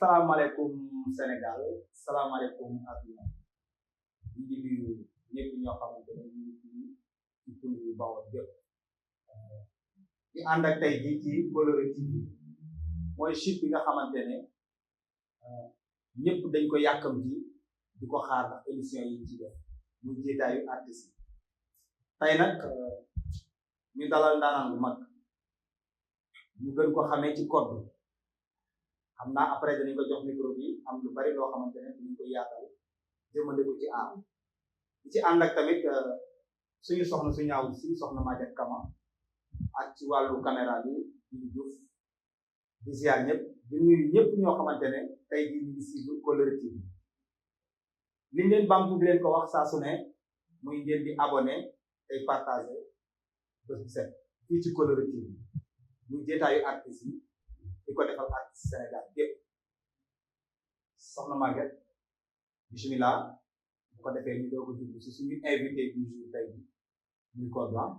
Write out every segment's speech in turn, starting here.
salaamaaleykum Sénégal salaamaaleykum àdduna ñu ngi nuyu ñëpp ñoo xamante ne ñu ngi ci tund yu Bawol yëpp di ànd ak tey jii ci Coloré TV mooy site bi nga xamante ne ñëpp dañ ko yàkkamti di ko xaar ndax émission yi ci def muy jéetaayu artiste yi tey nag ñu dalal ndaanaan bu mag ñu gën ko xamee ci code xam naa après danañ ko jox micro bi am lu bari loo xamante ne dinañ ko yaatal jëmale ko ci aar di ci ànd ak tamit suñu soxna su ñaaw si soxna Maguette Kama ak ci wàllu caméra bi ñu Diouf di ziar ñëpp di nuyu ñëpp ñoo xamante ne tey jii ñu ngi suivre Coloré TV liñ leen bamtu di leen ko wax saa su ne muy ngeen di abonné tey partagé bés bu set fii ci Coloré TV muy jéetaayu artistes yi di ko defal artiste Sénégal yëpp soxna Maguette bismillah bu ko defee ñu doog a jublu si suñu invité du jour tey bi muy Code Blanc.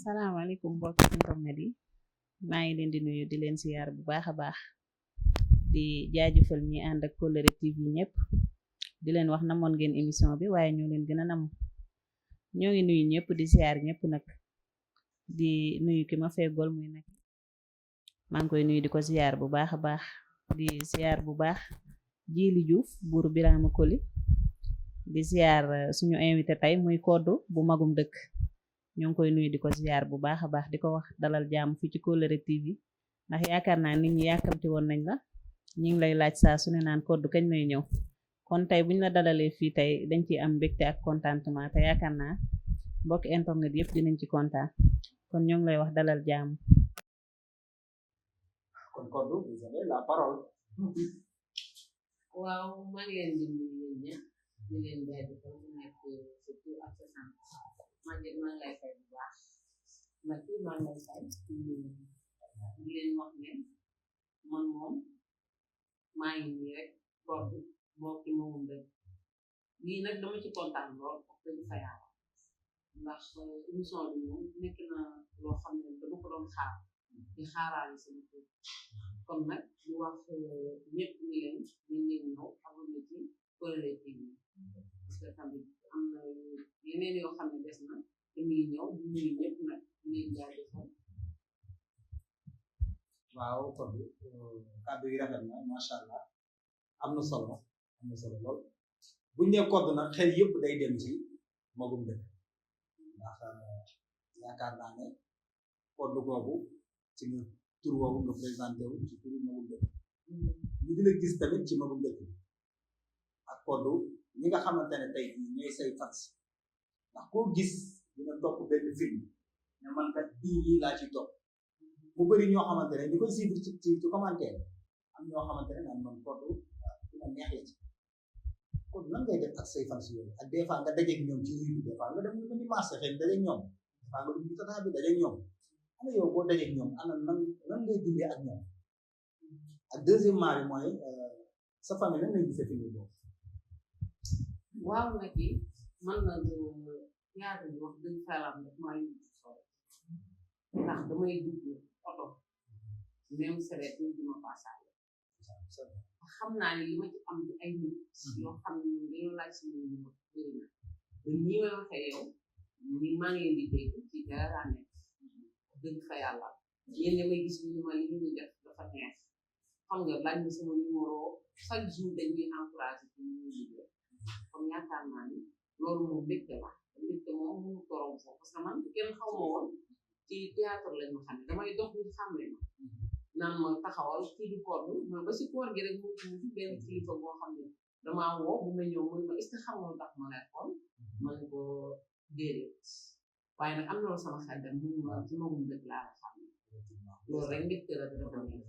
salaamaaleykum mbokki internet yi maa ngi leen di nuyu di leen siyaar bu baax a baax di jaajëfal ñi ànd ak Coloré TV ñëpp di leen wax namoon ngeen émission bi waaye ñoo leen gën a nam ñoo ngi nuyu ñëpp di siyaar ñëpp nag di nuyu ki ma feggool muy nag maa ngi koy nuyu di ko siyaar bu baax a baax di siyaar bu baax Jili Diouf buuru Birama Koli di siyaar suñu invité tey muy Code bu magum dëkk ñoo ngi koy nuyu di ko siyaar bu baax a baax di ko wax dalal jàmm fii ci Coloré TV ndax yaakaar naa nit ñi yàkkamti woon nañ la ñu ngi lay laaj saa su ne naan Code kañ lay ñëw kon tey buñ la dalalee fii tey dañ ciy am mbégte ak contentement te yaakaar naa mbokki internet yëpp dinañ ci kontaan kon ñoo ngi lay wax dalal jàmm. kon Code vous avez la parole. waaw maa ngi leen di nuyu yéen ñëpp di leen jaajëfal ku nekk surtout ak sa sant maa ngi lay fay bu baax nag maa ngi lay fay di leen wax ne man moom maa ngi nii rek Code bokk ci moom dëgg lii nag dama ci kontaan lool wax dëgg fa yàlla ndax émission bi moom nekk na loo xam ne dama ko doon xaar di xaaraale sama tur kon nag di wax ñëpp ñi leen ñëw abonné ci Coloré TV parce que tamit am na yeneen yoo xam ne des na te muy ñëw di nuyu ñëpp nag di leen jaajëfal. waaw Code kàddu yi rafet na macha allah am na solo lool bu ñu nee Code nag xel yëpp day dem ci magum dëkk ndax yaakaar naa ne Code boobu ci nga tur woowu nga présenté wu ci turu magum dëkk ñu di la gis tamit ci magum dëkk ak Code ñi nga xamante ne tey jii ñooy say fans ndax koo gis dina topp benn film ne man kat bii laa ci topp mu bëri ñoo xamante ne ñu koy suivre ci commentaire am ñoo xamante ne naan man Code dina neexee ci Code nan ngay def ak say fans yooyu ak des fois nga dajeeg ñoom ci rue bi des fois nga dem lu ni marché xëy na dajeeg ñoom des fois nga dugg ci tata bi dajeeg ñoom ana yow boo dajeeg ñoom ana nan ngay dundee ak ñoom ak deuxièmement bi mooy sa famille nan lay gisee film boobu. waaw nag yi man nag yaatu bi wax dëgg fa yàlla daf maa yóbbu solo ndax damay dugg oto même seret ñu di ma passage xam naa ne li ma ci am ci ay nit yoo xam ne ñoom dañoo laaj sama numéro bëri na ba ñi may waxee yow ñi maa ngi leen di dégg ci dara nekk dëgg fa yàlla yéen damay gis ñu ma li ñu def dafa neex xam nga laaj na sama numéro chaque jour dañuy encouragé ci ñu liggéey comme yaakaar naa ni loolu moom mbégte la mbégte moom mënu torom foofu parce que man kenn xaw ma woon ci théâtre lañ ma xam ne damay dox ñu xàmme ma naan ma taxawal kii di Code ma ba si koor gi rek mu fi benn kilifa boo xam ne damaa woo bu ma ñëw mun ma est-ce que xam nga tax ma lay xool ma ne ko déedéet waaye nag am na loolu sama xel dem mun ma ci magum dëgg laa la xam ne loolu rek mbégte la dafa neex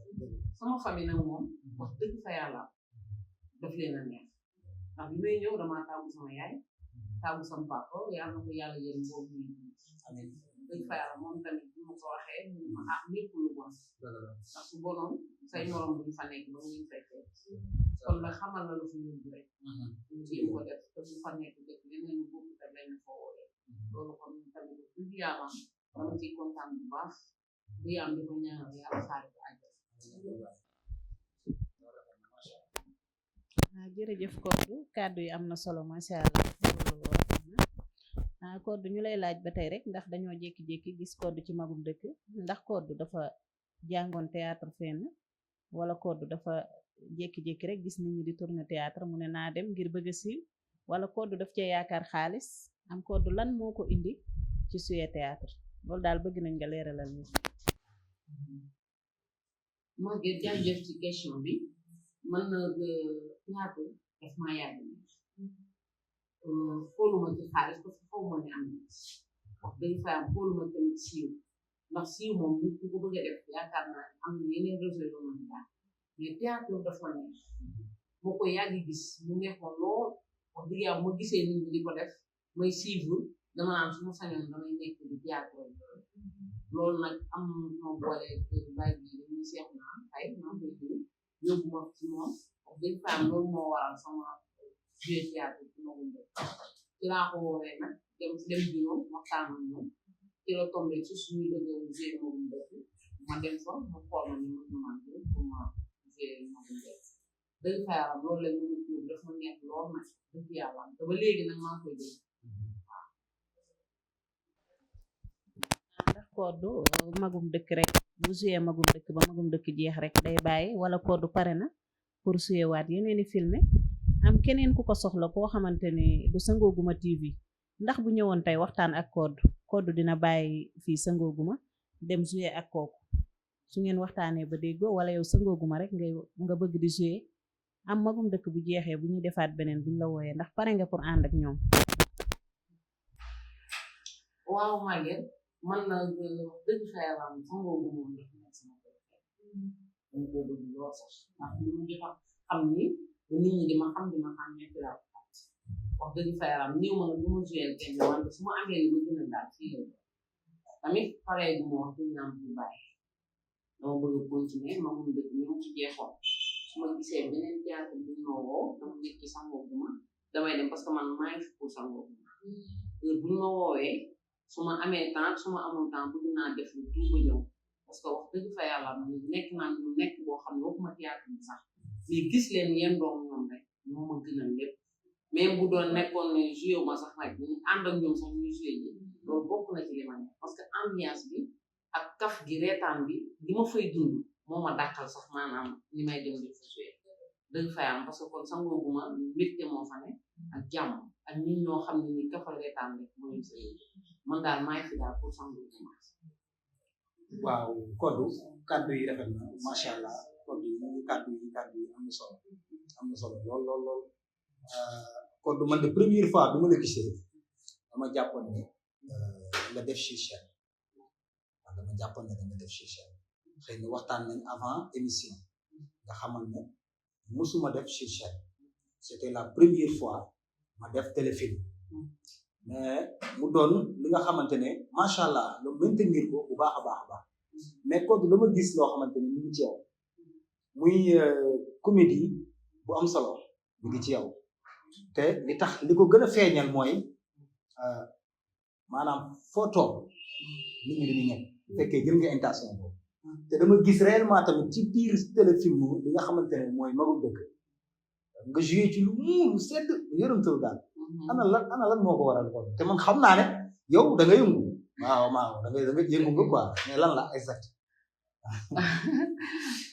sama famille nag moom wax dëgg fa yàlla daf leen a neex ndax bi may ñëw damaa taagu sama yaay taagu sama papa yàlla na ko yàlla yéen boobu amiin dëgg fa yàlla moom tamit bi ma ko waxee mu ma lépp lu bon ndax su bonoon say morom bu ñu fa nekk ba mu ñu fekkee kon nag xamal na lu fi yóbbu rek ñu jéem ko def te bu fa nekk dëkk leneen lu bokk te lañ fa wooyee loolu kon tamit dëgg yàlla dama ciy kontaan bu baax bu yàlla di ko ñaanal yàlla xaari ko àjjana jërëjëf Codou kàddu yi am na solo macha allah Codou ñu lay laaj ba tey rek ndax dañoo jékki-jékki gis Codou ci magum dëkk ndax Codou dafa jàngoon théâtre fenn wala Codou dafa jékki-jékki rek gis nit ñi di tourner théâtre mu ne naa dem ngir bëgg a siiw wala Codou daf cee yaakaar xaalis am Codou lan moo ko indi ci suye théâtre loolu daal bëgg nañ nga leeralal ñu. moo gën jaajëf ci question bi man nag théâtre daf maa yàgg xooluma ci xaalis parce que xaw ma ne am na wax dëgg fa am xooluma tamit siiw ndax siiw moom nit ku ko bëgg a def yaakaar naa am na yeneen réseau yoo mën a jaar mais théâtre dafa neex moo ko yàgg gis mu neexoon lool wax dëgg yàlla ma gisee nit ñi di ko def may suivre dama naan su ma sañoon damay nekk di théâtre loolu nag am moo boole bàyyi bi dañuy seex naa ay maa koy jël yóbbu ma ci moom wax dëgg fa am loolu moo waral sama joué théâtre ci magum dëkk ci laa ko woowee nag dem juróom waxtaan ak ñoom ci la tombé ci suñu dëgg joué magum dëkk ma dem fa ma xool ma ni mën na maa jël pour ma joué magum dëkk dëgg fa yàlla loolu la ñu yóbbu dafa neex lool nag dëgg yàlla te ba léegi nag maa koy jël ndax Codou magum dëkk rek bu joué magum dëkk ba magum dëkk jeex rek day bàyyi wala Codou pare na pour joué waat yeneeni filmé am keneen ku ko soxla koo xamante ni du Sangooguma TV ndax bu ñëwoon tey waxtaan ak Codou dina bàyyi fii Sangooguma dem joué ak kooku su ngeen waxtaanee ba déggoo wala yow Sangooguma rek nga bëgg di joué am magum dëkk bu jeexee bu ñuy defaat beneen buñ la wooyee ndax pare nga pour ànd ak ñoom. waaw Maguette man nag dëgg fa yàlla am Sangooguma moom dafa nekk sama dama ko bëgg lool sax ndax li mu jot a xam ni nit ñi di ma xam nekk laa ko wax dëgg fa yaram néew ma nag bu ma joué kenn wante su ma amee li ma gën a daal fii la tamit pareil bu ma wax dëgg naa bu bàyyi dama bëgg a continuer ma mun dëgg même ci jeexoon su ma gisee beneen théâtre bu ma woo dama nekk ci Sangooguma damay dem parce que man maa ngi fi pour Sangooguma heure bu ma woowee su ma amee temps su ma amul temps bëgg naa def lu tout ba ñëw parce que wax dëgg fa yàlla nekk naa ñu nekk boo xam ne waxuma théâtre bi sax mais gis leen yéen doom ñoom rek moo ma gënal lépp même bu doon nekkoon ne joué ma sax nag ñu ànd ak ñoom sax ñuy joué ji loolu bokk na ci li ma nekk parce que ambiance bi ak kaf gi reetaan bi li ma fay dund moo ma dàqal sax maanaam ni may dem di fa joué dëgg fa yàlla parce que kon Sangooguma mbégte moo fa ne ak jàmm ak nit ñoo xam ne ni kafal reetaan rek mooy sa man daal maay fi daal pour Sangooguma. waaw Codou kàddu yi rafet na macha allah Codou yi kàddu yi am na solo lool Codou man de première fois bi ma la gisee dama jàppoon ne nga def chichère xëy na waxtaan nañ avant émission nga xamal ne musuma def chichère c'était la première fois ma def téléfilm mais mu doon li nga xamante ne macha allah lu maintenir ko bu baax a baax mais Codou dama gis loo xamante ne mu ngi ci yow muy comédie bu am solo mu ngi ci yow te li tax li ko gën a feeñal mooy maanaam foo toog nit ñi dañuy ñëw bu fekkee jël nga intention boobu te dama gis réellement tamit ci biir téléfilm li nga xamante ne mooy magum dëkk nga joué ci lu mu sedd yërëmtalu daal ana lan moo ko waral ko te man xam naa ne yow da nga yëngu waaw da nga yëngu nga quoi mais lan la exact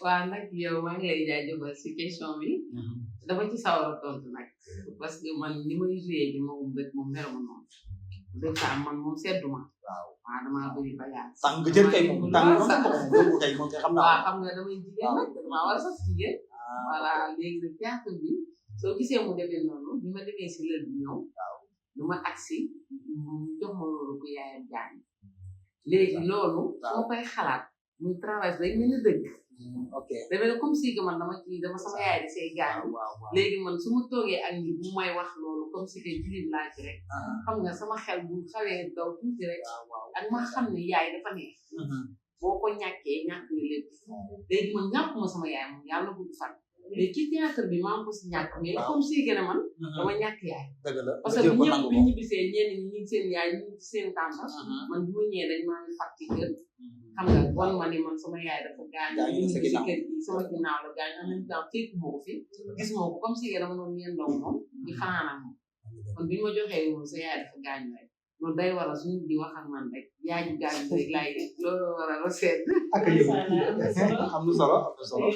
waaw nag yow maa ngi lay jaajëfal si question bi dama ci sawar a tontu nag parce que man ni may joué ji magum dëkk moom meruma noonu dëgg man moom sedduma waaw damaa bëri bagage tàng jël kay moom tàng kay moom kay xam naa waaw xam nga damay jigéen nag damaa war a sax jigéen voilà léegi nag théâtre bi soo gisee mu demee noonu bi ma demee si lël bi ñëw lu ma agsi mu jox ma loolu ko yaayam jàng léegi loolu soo koy xalaat muy travail day mel ni dëgg ok demee na comme si que man dama sama yaay di say gaañ léegi man su ma toogee ak ñi bu may wax loolu comme si que jullit laa ci rek xam nga sama xel bu xawee daw tuuti rek ak ma xam ne yaay dafa neex boo ko ñàkkee ñàkk nga lépp léegi man ñàkkuma sama yaay moom yàlla gudd fan mais ci théâtre bi maa ngi ko si ñàkk mais comme si que ne man dama ñàkk yaay dëgg la parce que bu ñëpp bi ñibbisee ñenn ñi ñu seen yaay ñu seen tànta man bu ma ñëwee dañ maa ngi fàtti kër xam nga wan ma ne man sama yaay dafa gaañu ñu ngi si kër gi sama ginnaaw la gaañu en même temps fekk moo ko fi gis moo ko comme si que dama doon yendoo moom di fanaan ak moom kon bi ma joxee moom sa yaay dafa gaañu rek loolu day waral suñu di wax ak man rek yaay ji gaañu rek laay loolu waral la seet ak yëpp am na solo am na solo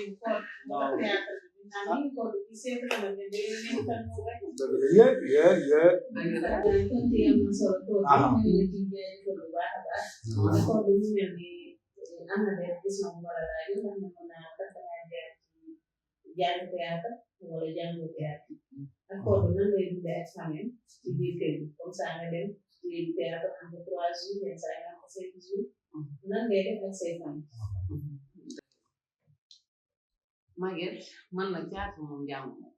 Maguette man nag théâtre moom jàng moom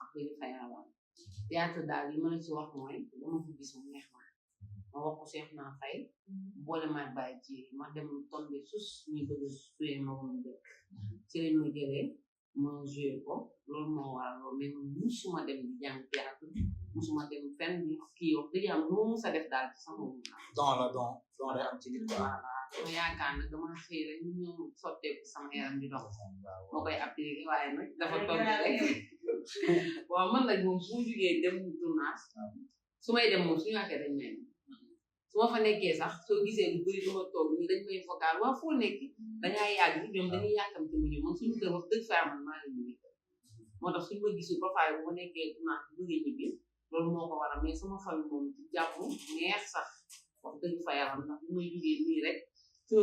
ak li fa yàlla théâtre daal li ma la ci wax mooy dama ko gis mu neex ma wax ko Cheikh naa fay boole ma bàyyi ci ma dem tombé sus ñuy bëgg a suyee ma woon dëkk ci leen ma jëlee ma joué ko loolu moo waral loolu mais musuma dem di jàng théâtre musuma dem fenn di kii wax dëgg yàlla lu ma mus a def daal ci sama don la don day am ci nit quoi ma yaakaar nag dama xëy rek ñu ñëw sotteeku sama yaram di dox moo koy appliqué waaye nag dafa toog rek waaw man nag moom su ma jugee dem tournage su may dem moom suñu waxee dañ may su ma fa nekkee sax soo gisee lu bëri lu ma toog nii dañ may vocal waa foo nekk dañaa yàgg ñoom dañuy yàkkamte mu ñëw man suñu kër wax dëgg fa man maa leen ñibbi moo tax suñu ma gisul parfois bu ma nekkee tournage bu bëggee ñibbi loolu moo ko waral mais sama famille moom ci jàpp neex sax wax dëgg fa yaram ndax bu may jugee nii rek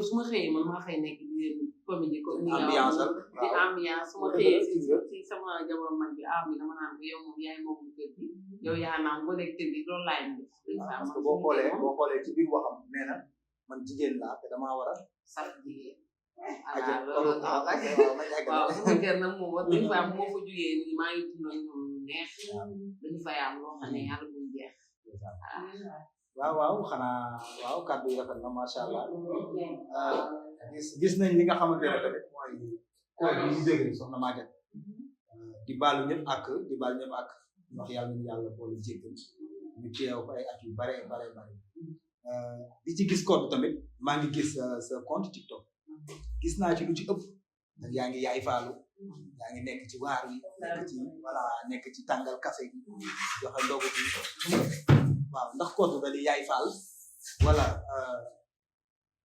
su ma xëyee man maa fay nekk di leen comédie ko ni ambiance di ambiance su ma xëyee si sama jabar man bi mi dama naan ko yow moom yaay moom kër gi yow yaa naan boo nekk kër gi loolu laay def parce que boo xoolee ci biir waxam nee na man jigéen laa te damaa war a sax jigéen waaw sama kër nag moom wax dëgg fa moo fa jugee nii maa ngi dund ak ñoom neex dañu fay am loo xam ne yàlla bu jeex waaw xanaa waaw kàddu yi rafet na macha allah gis nañ li nga xamante ne tamit mooy koor bi ñu jógee soxna Maguette di baalu ñëpp ak di baal ñëpp ak wax yàlla nañu yàlla boole jéggal ñu teew ko ay at yu bare di ci gis code tamit maa ngi gis sa compte TikTok gis naa ci lu ci ëpp yaa ngi yaay faalu yaa ngi nekk ci waar yi nekk ci tàngal café gi joxe ndogu bi waaw ndax code da di yaay faal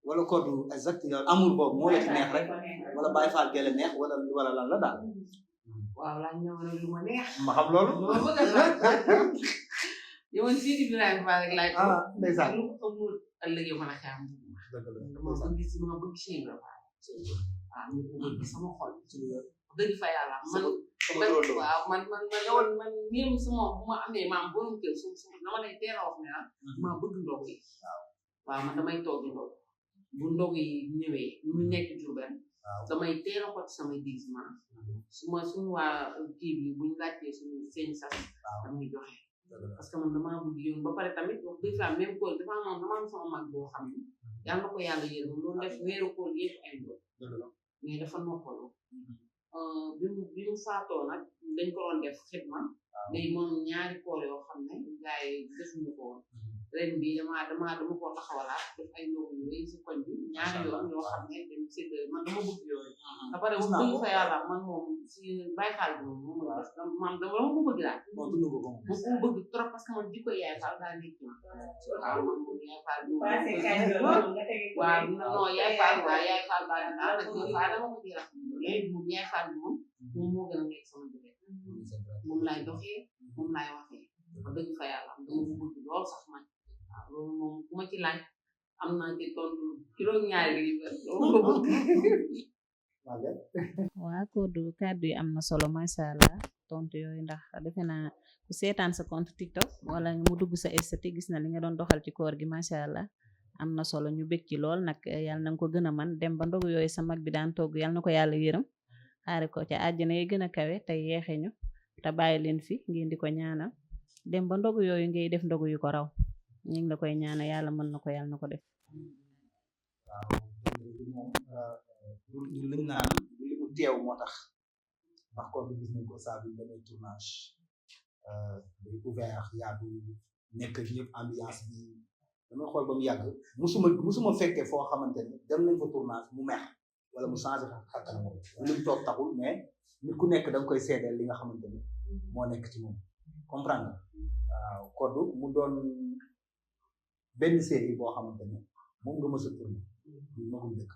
wala code exact amul boobu moo la ci neex rek wala bàyyi faal gele neex wala lan la daal waaw laa ñëw na lu ma neex ma xam loolu yow man Sidi Ibrahima Fall rek laay ko ndeysaan lu ko amul ëllëg yow mën a xam dama bëgg si Ibrahima waaw ñu bëgg sama xol dëgg fa yàlla man même sama bu ma amee maam borom kër su dama lay teel a wax ne maa bëgg ndog yi waaw man damay toog ndog bu ndog yi ñëwee ñu nekk Jurbel damay teel a xot samay déguisement suñu waa kii bi buñu laajtee suñu seen sax damay joxe parce que man damaa bëgg yoon ba pare tamit wax dëgg fa même koor dama am sama mag boo xam ne yàlla na ko yàlla yërëm loolu def weeru koor yëpp ay ndog mais dafa noppaloo bi mu faatoo nag dañ ko doon def xidma léegi moom ñaari koor yoo xam ne gars yi defuñu ko woon ren bi dama ko taxawalaat def ay ndogu yu rëy si koñ bi ñaari yoon yoo xam ne dañ sédd man dama bëgg yooyu ba pare wax dëgg fa yàlla man moom si bàyyi xaal bi moom moom def man dama ko bëgg daal ma ko bëgg trop parce que man jikko yaay faal daa nekk ma waaw man moom yaay faal bi waaw non yaay faal waaw yaay faal baa di daal nag yow faal dama ko ci rax léegi moom yaay faal bi moom moo gën a nekk sama jëlee moom laay doxee moom laay waxee wax dëgg fa yàlla dama ko bëgg lool sax man waaw loolu moom ku ma ci laaj am naa ci tontu juróom-ñaari livre loolu ko bëgg waa kàddu yi am na solo macha allah tontu yooyu ndax defe naa ku seetaan sa compte TikTok wala mu dugg sa esthétique gis na li nga doon doxal ci koor gi macha allah am na solo ñu bëgg ci lool nag yàlla na nga ko gën a man dem ba ndogu yooyu sa mag bi daan togg yàlla na ko yàlla yërëm xaare ko ca àjjana yi gën a kawe te yeexe ñu te bàyyi leen fi ngeen di ko ñaanal dem ba ndogu yooyu ngay def ndogu yu ko raw ñu ngi la koy ñaanal yàlla mën na ko yàlla na ko def waaw moom luñ naan li mu teew moo tax ndax kon gis nañ ko saa bi demee tournage day ouvert yaatu nekk ñëpp ambiance bi damay xool ba mu yàgg musuma fekkee foo xamante ne dem nañ fa tournage mu mer wala mu changé xarkanam moom lu mu toog taxul mais nit ku nekk da nga koy seedeel li nga xamante ni moo nekk ci moom comprendre waaw Codou mu doon benn série boo xamante ne moom nga mës a tourné ñu magum dëkk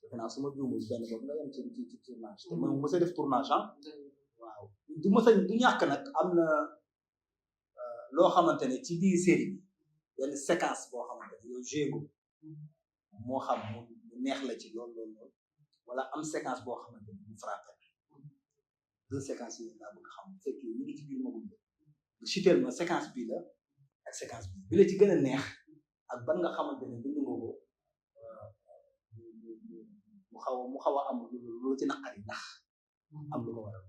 defe naa su ma juumul benn boobu nga yem ci tournage te moom mës a def tournage waaw du mës a du ñàkk nag am na loo xamante ne ci biir série bi benn séquence boo xamante ne yow jéego moo xam mu neex la ci lool wala am séquence boo xamante ne mu frappé deux séquences yooyu laa bëgg xam bu fekkee ñu ngi ci biir magum dëkk bu citeel ma séquence bii la ak séquence bi la ci gën a neex ak ban nga xamante ne dund nga ko mu xaw a am lu ci naqari ndax am lu ko waral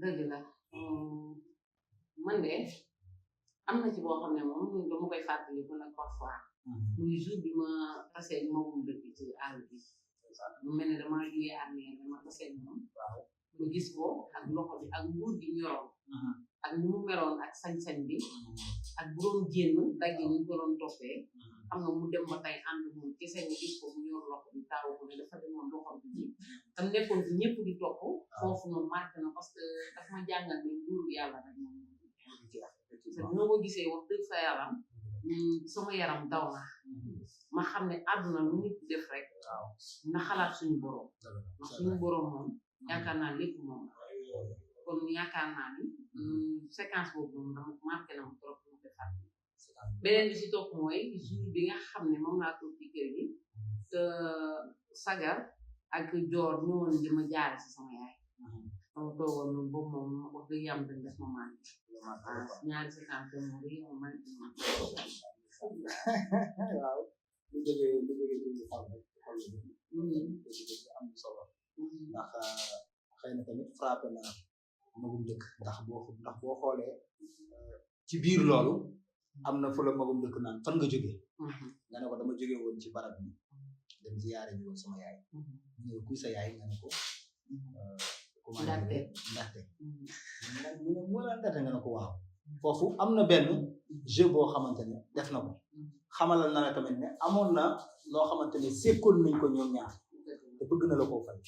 dëgg la man de am na ci boo xam ne moom dama koy fàttaliku nag parfois muy jour bi ma tasee magum dëkk ci àll bi mu mel ne dama jógee armée dama tasee moom ma gis ko ak loxo bi ak nguur gi ñoroon ak ni mu meroon ak sañ-sañ bi ak bu doon génn dagg ñu ko doon toppee xam nga mu dem ba tey ànd moom kese nga gis ko mu yor loxo bi taaw ko ne dafa demoon loxo bi tam nekkoon fi ñëpp di topp foofu noonu marqué na parce que daf ma jàngal ne nguuru yàlla rek moom te bi ma ko gisee wax dëgg fa yaram sama yaram daw na ma xam ne àdduna lu nit def rek na xalaat suñu borom ndax suñu borom moom yaakaar naa lépp moom kon yaakaar naa ni séquence boobu moom dama marqué na ma trop mu defar beneen bi si topp mooy jour bi nga xam ne moom laa toog ci kër gi te sagar ak joor ñëwoon di ma jaare si sama yaay dama toogoon noonu boobu moom wax dëgg yàlla dañ def ma manqué ñaari séquence moom rek ma manqué waaw lu jógee ci xol rek am solo ndax xëy na tamit frappé na magum dëkk ndax boo xoolee ci biir loolu am na fu la magum dëkk naan fan nga jógee nga ne ko dama jógee woon ci barab bi dem ziyaare ji woon sama yaay ñu kuy sa yaay nga ne ko ndaxte mu la ndaxte nga ne ko waaw foofu am na benn jeu boo xamante ne def na ko xamalal na la tamit ne amoon na loo xamante ne sekkoon nañ ko ñoom ñaar te bëgg na la koo fay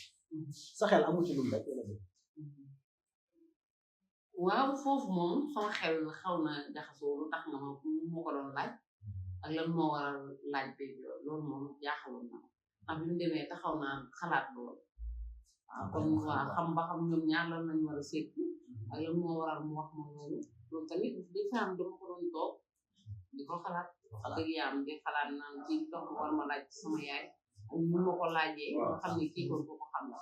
sa xel amul ci lu mu rek wala dé waaw foofu moom sama xel xaw na jaxasoo lu tax nga ma ko doon laaj ak lan moo waral laaj bi loolu moom jaaxaloon na ndax bi mu demee taxaw naa xalaat loolu waaw kon waa xam ba xam ñoom ñaar lan lañ war a seet ak lan moo waral mu wax ma loolu loolu tamit des fois dama ko doon toog di ko xalaat dëgg yaam di xalaat naan kii tax mu war ma laaj sama yaay ak ñu ma ko laajee nga xam ne kii kon ko xam la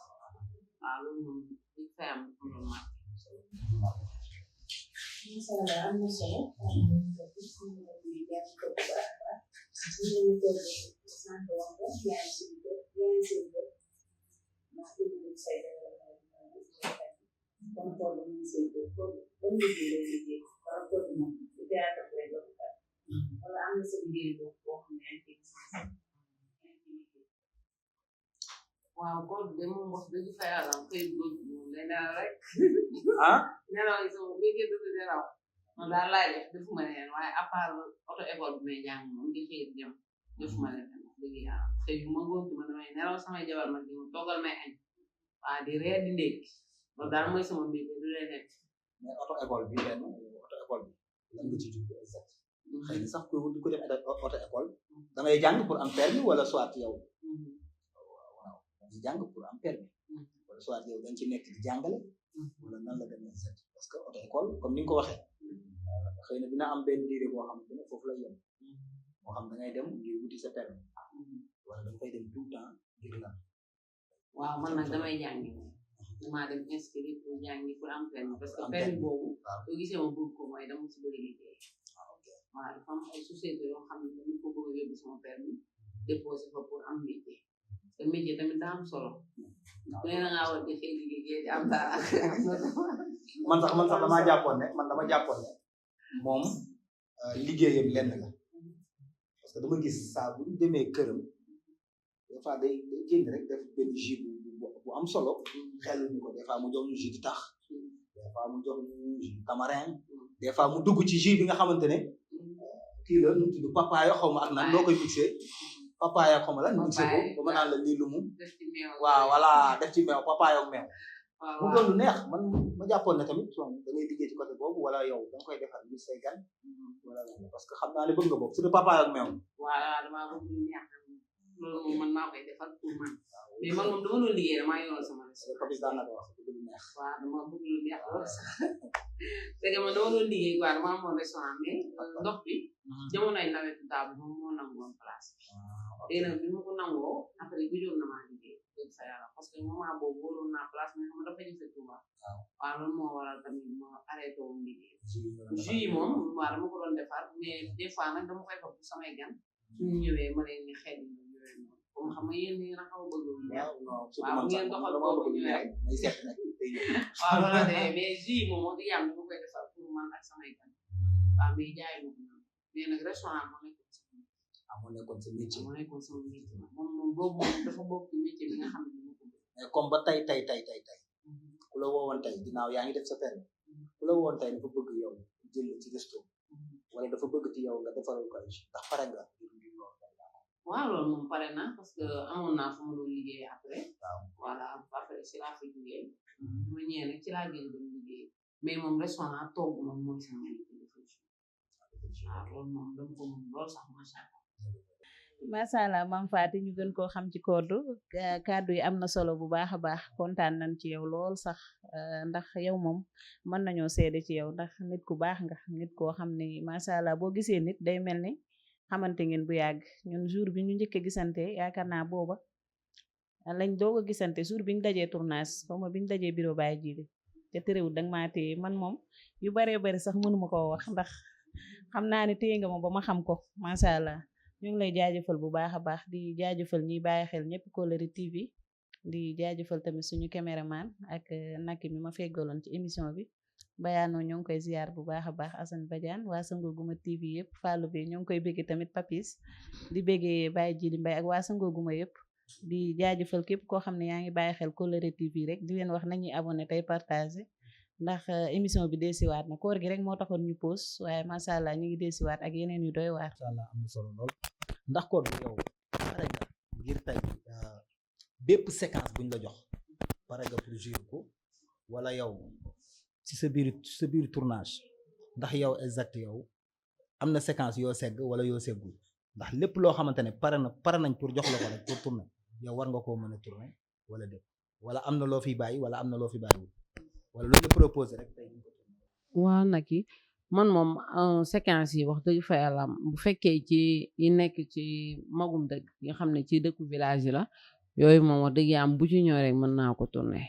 waaw loolu moom des fois am doon ma Misalnya, misalnya, waaw kon de moom wax dëgg fa yàlla kay góor moom lay nelaw rek nelaw yi sama béykat du nelaw man daal laay def defuma leen waaye à part auto école bi may jàng moom di xëy dem defuma leen wax dëgg yàlla xëy ma gontu ma damay nelaw samay jabar man di ma toogal may añ waa di reer di ndékki loolu daal mooy sama béykat du leen nekk mais auto école bi lan nga ci jublu exact xëy na sax ko def auto école da ngay jàng pour am permis wala soit yow di jàng pour am permis wala soit yow dañ ci nekk di jàngale wala nan la demee exact parce que auto école comme ni nga ko waxee xëy na dina am benn diire boo xamante ne foofu lay yem moo xam da ngay dem ngir wuti sa permis wala da nga fay dem tout le temps ngir lan waaw man nag damay jàngi damaa dem inscrire pour jàngi pour am permis parce que permis boobu soo gisee ma bëgg ko mooy dama si bëgg liggéey waaw dafa am ay société yoo xam ne dama ko bëgg a yóbbu sama permis déposé fa pour am métier te métier tamit daa am solo ku ne ngaa war di xëy liggéey di am dara man sax dama jàppoon ne moom liggéeyam lenn la parce que dama gis saa bu ñu demee këram des fois day génn rek def benn jus bu bu am solo xelu ñu ko des fois mu jox ñu jus di tax des fois mu jox ñu jus tamarin des fois mu dugg ci jus bi nga xamante ne kii la nu mu tudd papaya xaw ma ak nan noo koy mixé papaya xaw ma lan mixé ko ba ma naan la lii lu mu waaw voilà def ci meew papaya ak meew mu doon lu neex man ma jàppoon ne tamit da ngay liggéey ci côté boobu wala yow da nga koy defal lu say gan wala parce que xam naa ne bëgg nga boobu surtout papaya ak meew voilà damaa bëgg lu neex loolu moom man maa koy defal pour man mais man moom dama doon liggéey damaa yoroon sama Papis daan na ko wax bëgg lu neex waaw dama bëgg lu neex lool sax dëgg man dama doon liggéey quoi dama amoon restaurant mais ndox bi jamonoy nawet daaw bi moom moo nangoon place léegi nag bi ma ko nangoo après gëjoon na maa liggéey dëgg fa yàlla parce que moment boobu wóoroon naa place mais xam nga dafa jafe Touba waaw loolu moo waral tamit ma arrêté woon liggéey jus yi moom waaw dama ko doon defar mais des fois nag dama koy fab samay gan suñu ñëwee ma leen ni xeet yi ñoom ñëwee noonu comme xam nga yéen ñi nga xaw a bëgg lu neex waaw ngeen doxal boobu ñëwee rek waaw loolu de mais jus yi moom wax dëgg yàlla dama koy defar pour man ak samay gan waaw mais jaay ma ko mais nag restaurant moo nekkoon sa métier moo nekkoon sama métier moom boobu moom dafa bokk ci métier bi nga xam ne moo ko bëgg mais comme ba tey ku la woowoon tey ginnaaw yaa ngi def sa permis ku la woowoon tey dafa bëgg yow jël ci resto wala dafa bëgg ci yow nga defaral ko ay ndax pare nga waaw loolu moom pare na parce que amoon naa fu ma doon liggéey après voilà après ci laa fi liggéey ma ñëwee nag ci laa gën doon liggéey mais moom restaurant togg moom mooy sama métier waaw loolu moom dama ko moom loolu sax macha allah macha allah Mame Faty ñu gën koo xam ci Codou kàddu yi am na solo bu baax a baax kontaan nañ ci yow lool sax ndax yow moom mën nañoo seede ci yow ndax nit ku baax nga nit koo xam ne macha allah boo gisee nit day mel ni xamante ngeen bu yàgg ñun jour bi ñu njëkk a gisante yaakaar naa booba lañ doog a gisante jour bi ñu dajee tournage xaw ma bi ñu dajee bureau Baye Jili te terewul danga maa téye man moom yu baree bari sax mënuma koo wax ndax xam naa ne téye nga ma ba ma xam ko macha allah. ñu ngi lay jaajëfal bu baax a baax di jaajëfal ñiy bàyyi xel ñëpp Kolari TV di jaajëfal tamit suñu caméraman ak Naki mi ma feggaloon ci émission bi bayaanoo ñoo ngi koy ziar bu baax a baax Assane Badiane waa Sango Guma TV yëpp Fallou bi ñoo ngi koy béggee tamit Papis di béggee Baye Jili Mbaye ak waa Sango Guma yëpp di jaajëfal képp koo xam ne yaa ngi bàyyi xel Kolari TV rek di leen wax nañuy abonné tey partagé ndax émission bi desiwaat na koor gi rek moo taxoon ñu pause waaye macha allah ñu ngi desiwaat ak yeneen yu doy waar. macha allah am na solo lool ndax Codou yow pare nga ngir tey bépp séquence buñ la jox pare nga pour jouer ko wala yow ci sa biir tournage ndax yow exact yow am na séquence yoo segg wala yoo seggul ndax lépp loo xamante ne pare nañ pour jox la ko rek pour tourner yow war nga koo mën a tourner wala déet wala am na loo fi bàyyi wala am na loo fi bàyyiwul wala lu ñu proposé rek tey. waaw nag man moom séquence yi wax dëgg fa yàlla bu fekkee ci yi nekk ci magum dëgg yi nga xam ne ci dëkku village yi la yooyu moom wax dëgg am bu ci ñëw rek mën naa ko tourner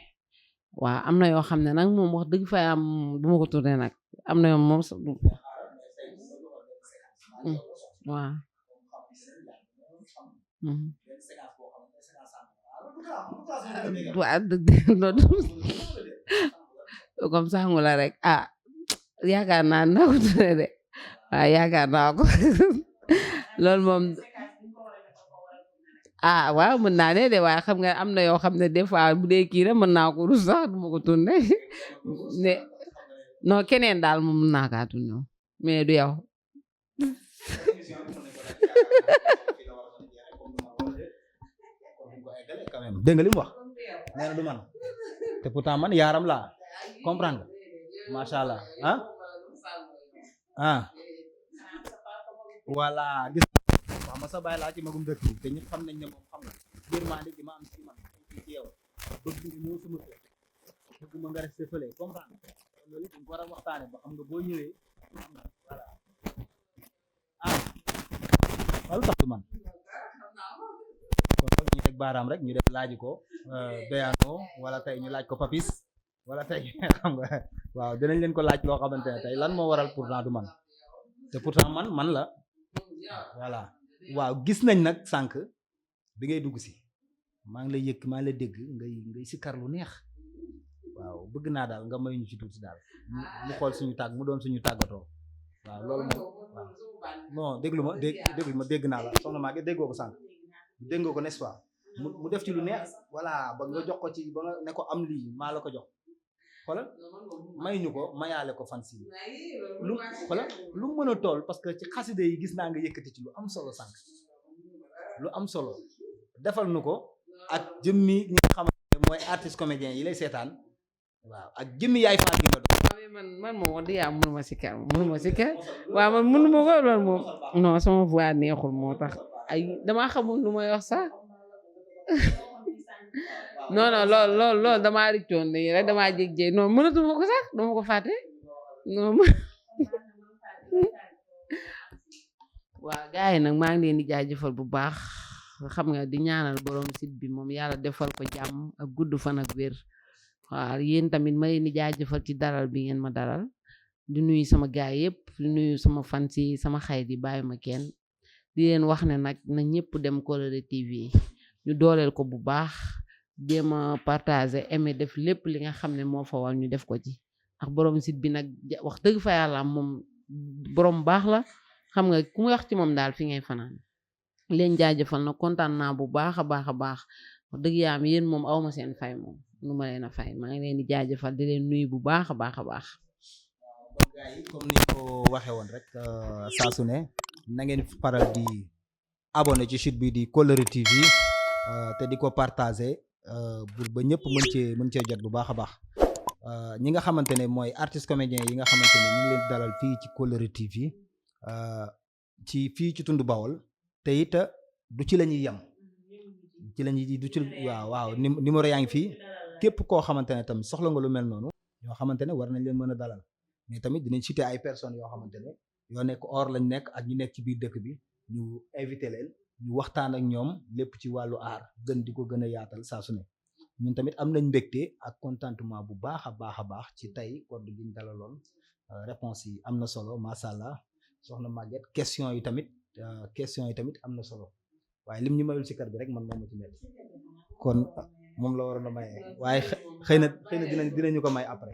waaw am na yoo xam ne nag moom wax dëgg fa am du ma ko tourner nag am na yoo moom waaw waaw comme sangu la rek yaakaar naa ko tourner de waaw yaakaar naa ko loolu moom waaw mën naa ne de waaye xam nga am na yoo xam ne des fois bu dee kii rek mën naa ko rus sax du ma ko tourner ne non keneen daal moom mën naa kaa tourner mais du yow dégg nga li mu wax nee na du man te pourtant man yaaram laa comprendre nga macha allah voilà gis nga ma sa bàyyi laa ci magum dëkk bi te ñëpp xam nañ ne moom xam nga biir maa gi ma am ci man ci yow bëgg nga ñëw sama kër bëgg ma nga resté fële comprendre loolu dañ ko war a waxtaane ba xam nga boo ñëwee voilà wala tax du man kon foog ñu teg baaraam rek ñu def laaji ko Béyano wala tey ñu laaj ko Papis wala tey xam nga waaw dinañ leen ko laaj loo xamante ne tey lan moo waral pourtant du man te pourtant man la voilà waaw gis nañ nag sànq bi ngay dugg si maa ngi lay yëkk maa ngi lay dégg ngay sikkar lu neex waaw bëgg naa daal nga may ñu ci tuuti daal mu xool suñu tàgg mu doon suñu tàggatoo waaw loolu moom waaw non déglu ma dégg naa la soxna maa ngi déggoo ko sànq déggoo ko n'est-ce pas mu def ci lu neex voilà ba nga jox ko ci ba nga ne ko am lii maa la ko jox xoolal may ñu ko mayaale ko fan si lu xoolal lu mën a tool parce que ci xasida yi gis naa nga yëkkati ci lu am solo sànq lu am solo defal nu ko ak jëmmi ñi nga xamante ne mooy artiste comédien yi lay seetaan waaw ak jëmmi yaay faat gi nga doon man moom wax dëgg yàlla mënuma si kër waaw man mënuma ko loolu moom non sama voix neexul moo tax ay damaa xamul lu may wax sax non loolu damaa riccoon nii rek damaa jég-jég non mënatuma ko sax dama ko fàtte non waaw gars yi nag maa ngi leen di jaajëfal bu baax xam nga di ñaanal borom site bi moom yàlla defal ko jàmm ak gudd fan ak wér waaw yéen tamit ma leen di jaajëfal ci dalal bi ngeen ma dalal di nuyu sama gaay yëpp di nuyu sama fan si sama xarit yi bàyyi ma kenn di leen wax ne nag na ñëpp dem Kolere TV ñu dooleel ko bu baax jéem a partager aimer def lépp li nga xam ne moo fa war ñu def ko ci ak borom site bi nag wax dëgg fa yàlla moom borom baax la xam nga ku mu wax ci moom daal fi ngay fanaan leen jaajëfal na kontaan naa bu baax a baax a baax wax dëgg yaa am yéen moom awma seen fay moom nu ma leen a fay maa ngi leen di jaajëfal di leen nuyu bu baax a baax a baax. waaw gars yi comme ni ko waxee woon rek saa su ne na ngeen faral di abonné ci site bi di Kolere TV te di ko partager ba ñëpp mën cee jot bu baax a baax ñi nga xamante ne mooy artiste comédien yi nga xamante ne ñu ngi leen dalal fii ci Kolere TV fii ci tund Bawol te it du ci la ñuy yem ci la ñuy du ci waaw numéro yaa ngi fii képp koo xamante ne tamit soxla nga lu mel noonu ñoo xamante ne war nañ leen mën a dalal mais tamit dinañ citer ay personnes yoo xamante ne yoo nekk or lañ nekk ak ñu nekk ci biir dëkk bi ñu invité leen ñu waxtaan ak ñoom lépp ci wàllu aar gën di ko gën a yaatal saa su ne ñun tamit am nañ mbégte ak contentement bu baax a baax ci tey code gi ñu dalaloon réponse yi am na solo macha allah soxna Maguette question yi tamit am na solo waaye lim ñu mayul si kër bi rek man moom ma ci metti kon moom la waroon a maye waaye xëy na dinañu ko may après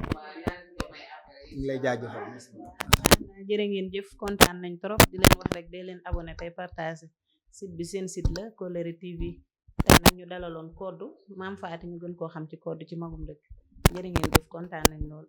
ñu lay jaajëfal. jërë ngeen jëf kontaan nañ trop di leen wax rek dee leen abonné tey partagé site bi seen site la Kolere TV tey nag ñu dalaloon Codou Mame Faty ñu gën koo xam ci Codou ci magum dëkk jërë ngeen jëf kontaan nañ lool.